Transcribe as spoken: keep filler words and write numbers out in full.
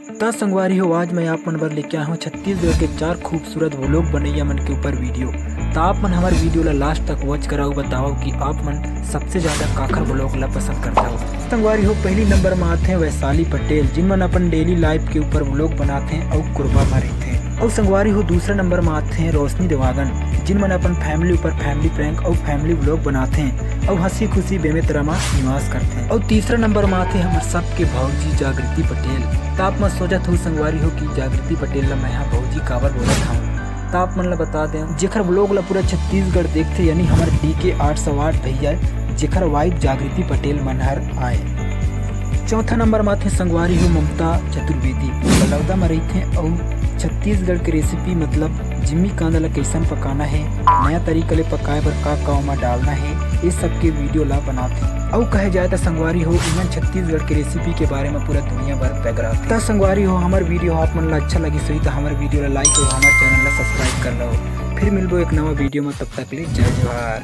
त संगवारी हो, आज मैं आप मन बर लेके आए हूँ छत्तीसगढ़ के चार खूबसूरत vlog बनैया मन के ऊपर video। त आप मन हमर video ला last तक watch करा अउ बताओ कि आप मन सबसे ज्यादा काखर vlog ला पसंद करता हो। संगवारी हो, पहली नंबर में आथे वैशाली पटेल, जिन मन अपन daily life के ऊपर vlog बनाथे अउ कोरबा में रहिथे। अउ संगवारी हो, दूसरा नंबर में आथे रोशनी देवागन, जिन मन अपन family ऊपर family prank अउ family vlog बनाथे अउ हंसी खुशी बेमेतरा में निवास करथे। अउ तीसरा नंबर में आथे हमर सबके भौजी जागृति पटेल। त आप मन सोचत हो संगवारी हो कि जागृति पटेल ला मैं हा भौजी काबर बोलत हूँ, त आप मन ला बता दें, जेखर vlog ला पूरा छत्तीसगढ़ देखथे, यानी हमर D K आठ सौ आठ भैया, जेखर wife जागृति पटेल मन हर आए। चौथा नंबर में आथे संगवारी हो ममता चतुर्वेदी, बलौदा में रहिथे अउ छत्तीसगढ़ के recipe, मतलब जिम्मी कांदा ला कैसन पकाना है, नया तरीका ले पकाए बर का का ओमा डालना है, ये सब के video ला बनाथे। अउ कहे जाए त संगवारी हो, इमन छत्तीसगढ़ के recipe के बारे में पूरा दुनिया भर बगराथे। त संगवारी हो, हमर video आप मन ला अच्छा लगिस होही त हमर video ला like अउ हमर channel ला subscribe कर लो। फिर मिलबो एक नवा video में, तब तक ले जय जोहार।